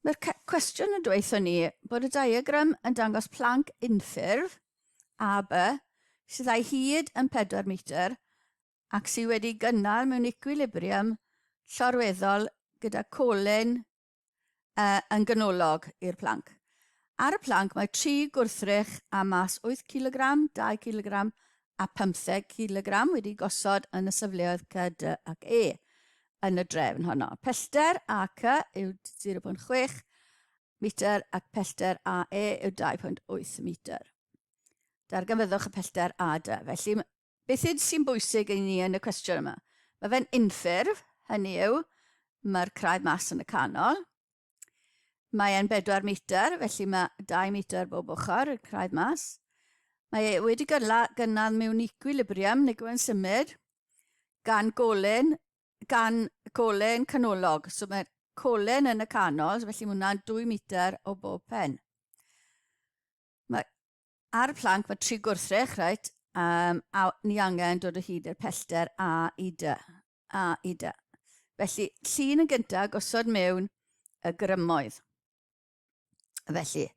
Mae'r cwestiwn yn dweud ni bod y diagram yn dangos planc unffurf, AB, sydd â'i hyd yn 4 metr ac sydd wedi gynnal mewn equilibrium llorweddol gyda colyn uh, yn ganolog i'r planc. Ar y planc mae tri gwrthrych â mas 8 kg, 2 kg a 15 kg wedi gosod yn y safleoedd C, D ac E yn y drefn honno. Pellter AC yw 0.6 metr ac pellter AE yw 2.8 metr. Darganfyddwch y pellter AD. Felly, beth sy'n bwysig i ni yn y cwestiwn yma? Mae fe'n unffurf, hynny yw, mae'r craidd mas yn y canol. Mae e'n 4 metr, felly mae 2 metr bob ochr y craidd mas. Mae e wedi gynnal, gynnal mewn equilibrium, neu gwyn symud, gan golen, gan golen canolog. So mae'r colen yn y canol, felly mae hwnna'n 2 metr o bob pen. Mae, ar y planc mae tri gwrthrych, reit, um, a ni angen dod o hyd i'r pellter A i D. A i D. Felly, llun yn gyntaf, gosod mewn y grymoedd. Felly,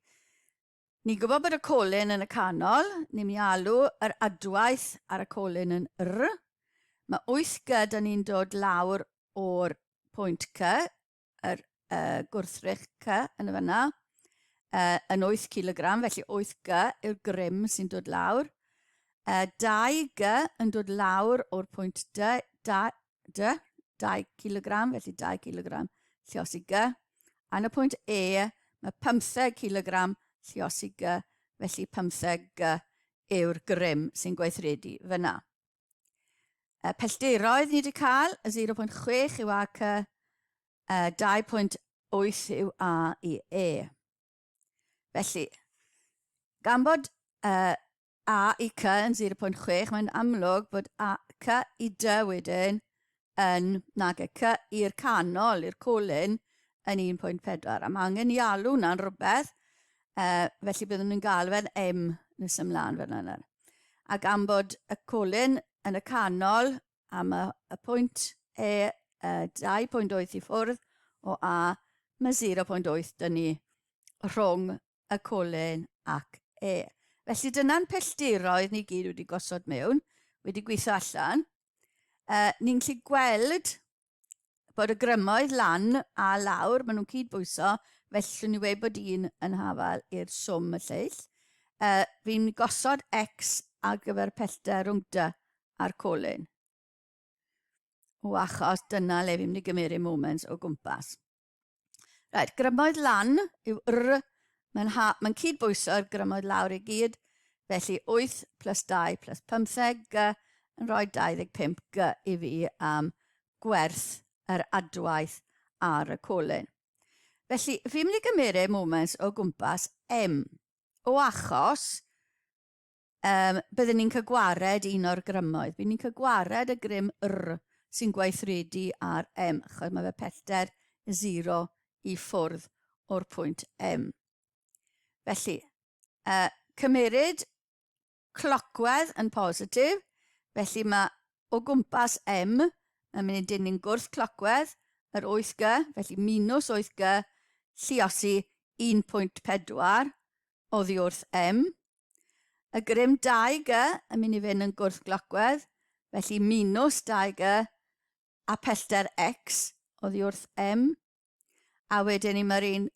ni'n gwybod bod y colyn yn y canol, ni'n mynd i alw yr adwaith ar y colyn yn R. Mae 8G da ni'n dod lawr o'r pwynt C, yr uh, gwrthrych C yn y fanna, uh, yn 8 kg, felly 8G yw'r grym sy'n dod lawr. Uh, 2G yn dod lawr o'r pwynt D, D, D 2 kg, felly 2 kg lliosi G. A yn y pwynt E, mae 15 kg lliosi G, felly 15 G yw'r grym sy'n gweithredu fyna. Y pellteroedd ni wedi cael, y 0.6 yw AC, 2.8 yw A i E. Felly, gan bod uh, A i C yn 0.6, mae'n amlwg bod A, C i D wedyn yn, nage, C i'r canol, i'r colyn, yn 1.4. A mae angen i alw hwnna'n rhywbeth, uh, felly byddwn ni'n gael fe'n M nes ymlaen fel yna. A gan bod y colyn yn y canol, a mae y pwynt E uh, 2.8 i ffwrdd o A, mae 0.8 dyn ni rhwng y colyn ac E. Felly dyna'n pelltiroedd ni gyd wedi gosod mewn, wedi gweithio allan. Uh, ni'n gallu gweld bod y grymoedd lan a lawr, maen nhw'n cydbwyso, felly llwn ni weud bod un yn hafal i'r swm y lleill. Uh, fi'n gosod X ar gyfer pellter rhwng D a'r colyn. O achos dyna le fi'n mynd i gymeru moments o gwmpas. Right, grymoedd lan yw R. Mae'n mae cydbwyso'r grymoedd lawr i gyd. Felly 8 plus 2 plus 15 G yn rhoi 25 G i fi am gwerth yr adwaith ar y colyn. Felly, fi'n mynd i gymeryd moments o gwmpas M. O achos Um, byddwn ni'n cael gwared un o'r grymoedd. Byddwn ni'n cael gwared y grym R sy'n gweithredu ar M, achos mae fe pellter 0 i ffwrdd o'r pwynt M. Felly, uh, cymeryd clocwedd yn positif, felly mae o gwmpas M, mae'n mynd i dynnu'n gwrth clocwedd, yr 8G, felly minus 8G, lliosi 1.4 oddi wrth M. Y grym 2G yn mynd i fynd yn gwrthglocwedd, felly minus 2G a pellter X oddi wrth M. A wedyn ni mae'r un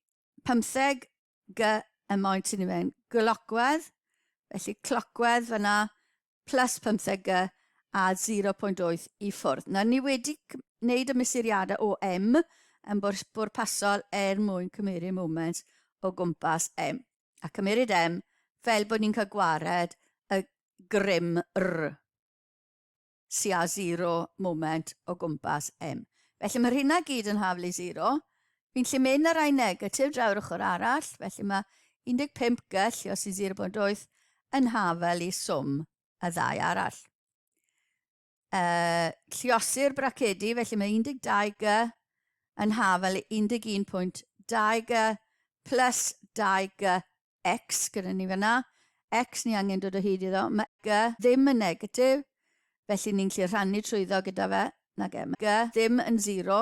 15G yn moyn sy'n i fynd glocwedd, felly clocwedd fyna plus 15G a 0.8 i ffwrdd. Nawr ni wedi wneud y mesuriadau o M yn bwrpasol er mwyn cymeru moment o gwmpas M. A cymeryd M fel bod ni'n cael gwared y grym R sy â 0 moment o gwmpas M. Felly mae'r hynna gyd yn haflu 0. Fi'n lle mynd ar rai negatif draw'r ochr arall, felly mae 15 G llios i 0.8 yn hafel i swm y ddau arall. Uh, lliosi'r bracedi, felly mae 12 G yn hafel i 11.2 G plus 2 G X gyda ni fyna. X ni angen dod o hyd iddo. Mae G ddim yn negatif, felly ni'n gallu rhannu trwyddo gyda fe. Nage, mae G ddim yn 0,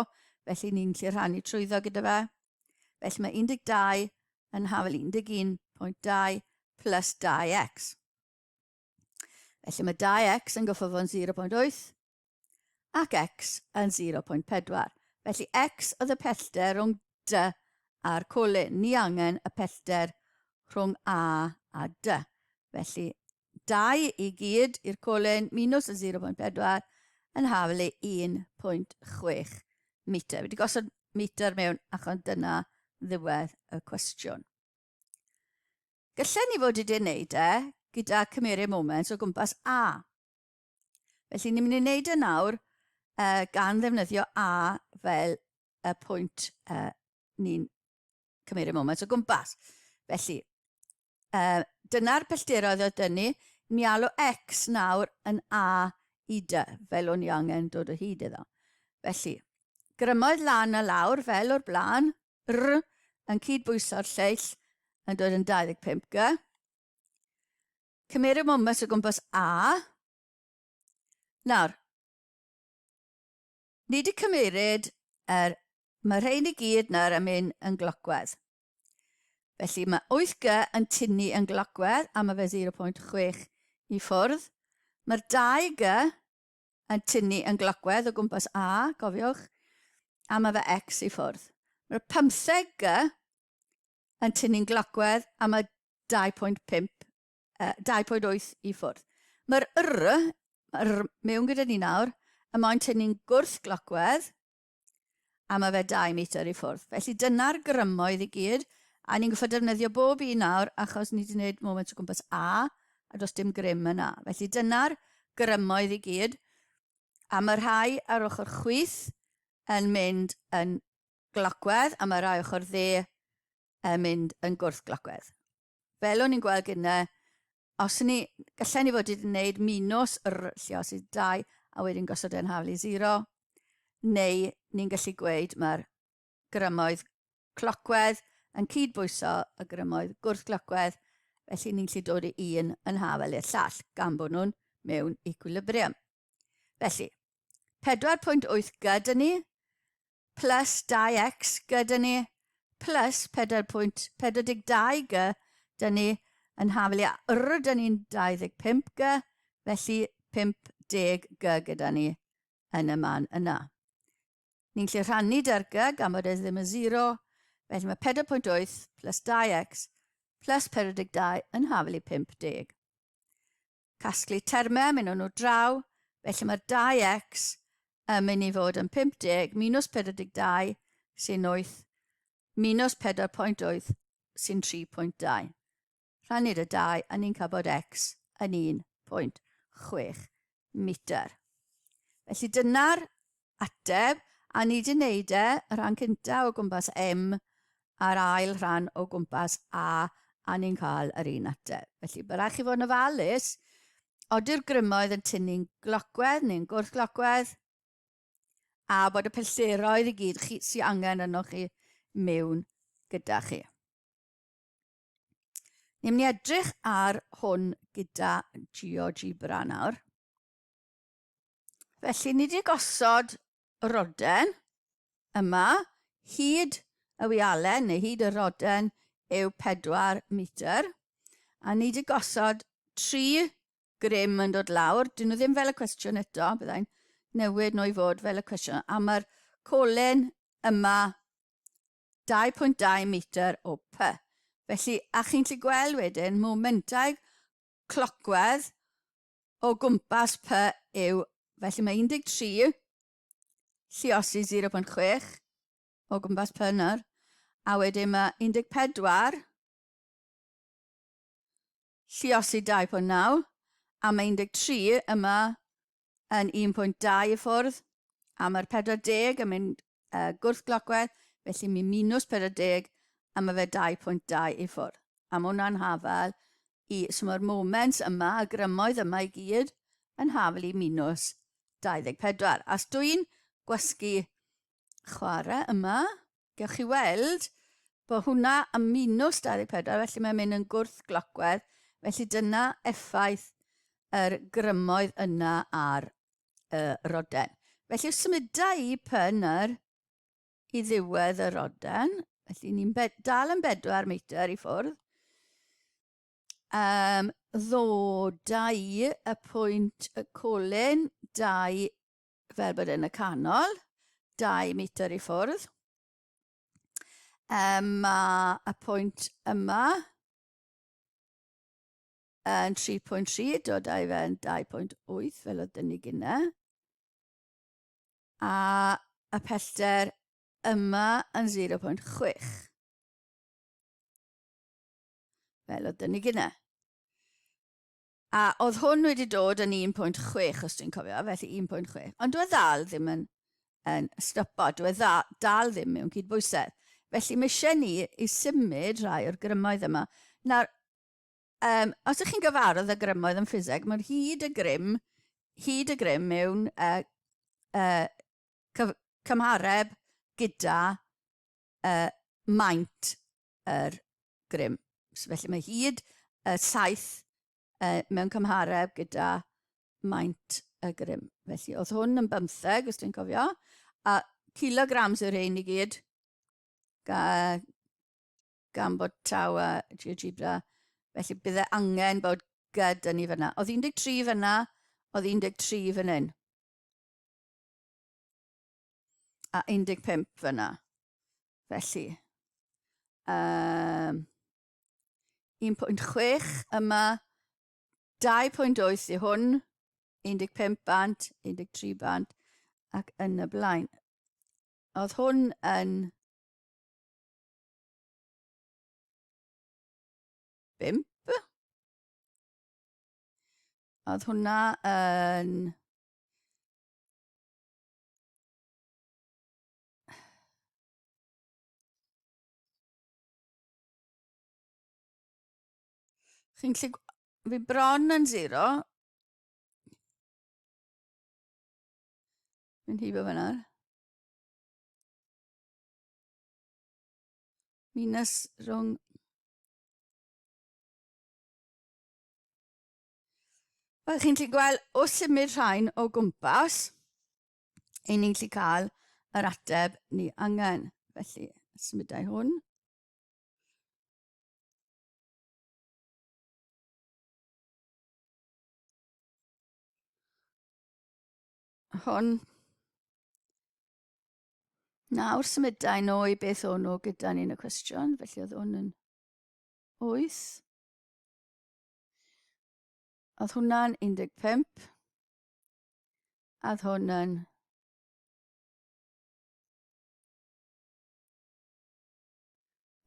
felly ni'n gallu rhannu trwyddo gyda fe. Felly mae 12 yn hafal 11.2 plus 2x. Felly mae 2x yn goffo fod yn 0.8 ac x yn 0.4. Felly x oedd y pellter rhwng D a'r colyn. Ni angen y pellter rhwng A a D. Felly 2 i gyd i'r colyn minus y 0.4 yn haflu 1.6 metr. Wedi gosod metr mewn achos dyna ddiwedd y cwestiwn. Gallen ni fod wedi wneud e gyda cymeru moment o gwmpas A. Felly ni'n mynd i wneud e nawr gan ddefnyddio A fel y pwynt ni'n cymryd moment o gwmpas. Felly, dyna'r pellteroedd oedd dyn ni. Mi alw X nawr yn A i D, fel o'n i angen dod o hyd iddo. Felly, grymoedd lan a lawr fel o'r blaen, R yn cydbwyso'r lleill yn dod yn 25 G. Cymeru moment o gwmpas A. Nawr, ni wedi cymeryd er, mae rhain i gyd nawr yn mynd yn glocwedd. Felly mae 8G yn tynnu yn glocwedd a mae fe 0.6 i ffwrdd. Mae'r 2G yn tynnu yn glocwedd o gwmpas A, cofiwch, a mae fe X i ffwrdd. Mae'r 15G yn tynnu'n glocwedd a mae 2.5, 2.8 i ffwrdd. Mae'r R, mae'r R mewn gyda ni nawr, y mae'n tynnu'n gwrth glocwedd, a mae fe 2 metr i ffwrdd. Felly dyna'r grymoedd i gyd, a ni'n gwybod defnyddio bob un nawr achos ni wedi gwneud moment o gwmpas A, a does dim grym yna. Felly dyna'r grymoedd i gyd, a mae rhai ar ochr chwith yn mynd yn glocwedd, a mae rhai ochr dde yn mynd yn gwrth-glocwedd. Fel o'n i'n gweld gyda, os ni, gallen ni fod wedi gwneud minus r lliosi 2 a wedyn gosod e'n haflu 0, neu ni'n gallu gweud mae'r grymoedd clocwedd yn cydbwyso y grymoedd gwrth-glocwedd, felly ni'n gallu dod i un yn hafel i'r llall, gan bod nhw'n mewn equilibrium. Felly, 4.8 gyda ni, plus 2x gyda ni, plus 4.42 g dyn ni yn haflu a r dyn ni'n 25 g, felly 50 g gyda ni yn y man yna. Ni'n lle rhannu dy'r g gan bod e ddim yn 0, felly mae 4.8 plus 2x plus 42 yn haflu 50. Casglu termau, mynd nhw draw, felly mae'r 2x yn mynd i fod yn 50 minus 42 sy'n 8 minus 4.8 sy'n 3.2. Rhannu dy 2 a ni'n cael bod x yn 1.6 metr. Felly dyna'r ateb, a ni wedi wneud e, y rhan cyntaf o gwmpas M a'r ail rhan o gwmpas A, a ni'n cael yr un ateb. Felly, bydd rhaid chi fod yn ofalus, ody'r grymoedd yn tynnu'n glocwedd neu'n gwrthglocwedd, a bod y pellteroedd i gyd chi, sy angen yno chi mewn gyda chi. Ni'n mynd i edrych ar hwn gyda GeoGebra nawr. Felly ni wedi gosod y roden yma, hyd y wialen neu hyd y roden yw 4 metr, a ni wedi gosod 3 grym yn dod lawr. Dyn nhw ddim fel y cwestiwn eto, byddai'n newid nhw i fod fel y cwestiwn. A mae'r colen yma 2.2 metr o P. Felly, a chi'n gallu gweld wedyn, momentau clocwedd o gwmpas P yw, felly mae 13 lliosi 0.6 o gwmpas P nawr, a wedyn mae 14 lliosi 2.9, a mae 13 yma yn 1.2 i ffwrdd, a mae'r 40 yn mynd gwrthglocwedd, felly mi minus 40, a mae fe 2.2 i ffwrdd. A mae hwnna'n hafal i, so mae'r moments yma, y grymoedd yma i gyd, yn hafal i minus 24. As dwi'n gwasgu chwarae yma, gewch chi weld bod hwnna yn minus 24, felly mae'n mynd yn gwrth-glocwedd, felly dyna effaith yr grymoedd yna ar y roden. Felly os symuda i pyner i ddiwedd y roden, Felly ni'n dal yn 4 metr i ffwrdd. Ddoda i y pwynt y colyn 2 fel bod yn y canol, 2 metr i ffwrdd. Mae y pwynt yma yn 3.3, dod â'i fe yn 2.8 fel oedd dyn ni gyna. A y pellter yma yn 0.6. Fel oedd dyn ni gyna. A oedd hwn wedi dod yn 1.6 os dwi'n cofio, felly 1.6. Ond dwi e ddal ddim yn, yn stopo, dwi e dda, dal ddim mewn cydbwysedd. Felly mae eisiau ni i symud rhai o'r grymoedd yma. Nawr, os ydych chi'n gyfarwydd â grymoedd yn ffiseg, mae'r hyd y grym, hyd y grym mewn cymhareb gyda maint yr grym. So felly mae hyd y saeth mewn cymhareb gyda maint y grym. Felly oedd hwn yn 15, os dwi'n cofio, a kilograms yw'r rhain i gyd, ga, gan bod taw a GeoGebra. Felly bydde angen bod gyda ni fyna. Oedd 13 fyna, oedd 13 fan hyn. A 15 fyna. Felly, 1.6 yma, 2.8 i hwn, 15 bant, 13 bant, ac yn y blaen. Oedd hwn yn 5. Oedd hwnna yn Chi'n gallu... Fi bron yn zero. Fi'n hibo fyna. Minus rhwng... Wel, chi'n gallu gweld, o symud rhain o gwmpas, i ni'n gallu cael yr ateb ni angen. Felly, symudau hwn. Hwn. Nawr symudau nhw i beth o'n nhw gyda ni yn y cwestiwn, felly oedd hwn yn 8. Oedd hwnna'n 15. A oedd hwn yn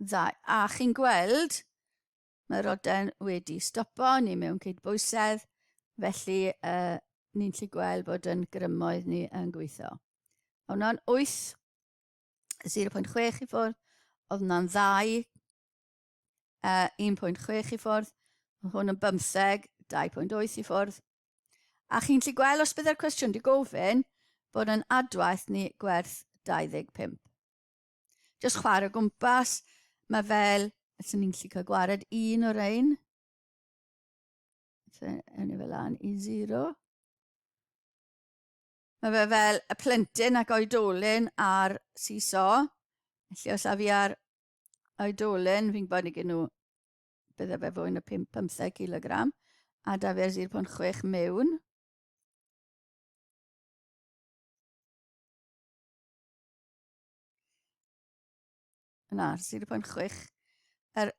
2. A chi'n gweld, mae'r roden wedi stopo, ni mewn cydbwysedd, felly ni'n gallu gweld bod yn grymoedd ni yn gweithio. Hwnna'n 8, 0.6 i ffwrdd, oedd hwnna'n 2, 1.6 i ffwrdd, oedd hwn yn 15, 2.8 i ffwrdd. A chi'n gallu gweld os byddai'r cwestiwn di gofyn bod yn adwaith ni gwerth 25. Just chwarae o gwmpas, mae fel, ydyn ni'n gallu cael gwared un o'r ein. So, ewn ni fel lan i 0. Mae fe fel y plentyn ac oedolyn ar seesaw. Felly os a fi ar oedolyn, fi'n gwybod nag nhw bydde fe fwy na 5, 15 kilogram, a da fe 0.6 mewn. Na, 0.6. Er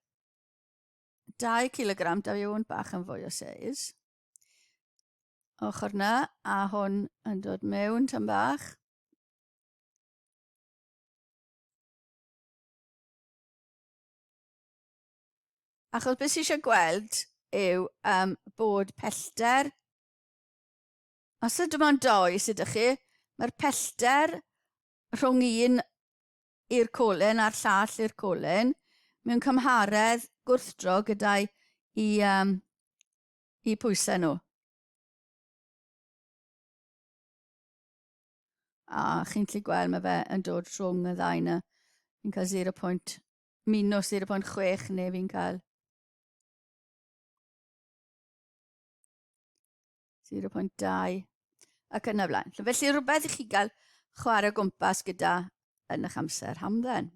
2 kilogram, da fi hwn bach yn fwy o seis. Ochr na, a hwn yn dod mewn tan bach. Achos beth sydd eisiau gweld yw bod pellter, os ydym ond doi sydd ydych chi, mae'r pellter rhwng un i'r colyn a'r llall i'r colyn mewn cymharedd gwrthdro gyda'i i, i pwysau nhw. A chi'n gallu gweld mae fe yn dod rhwng y ddau yna. Fi'n cael 0. Minus 0.6 neu fi'n cael 0.2 ac yna blaen. Felly rhywbeth i chi gael chwarae o gwmpas gyda yn eich amser hamdden.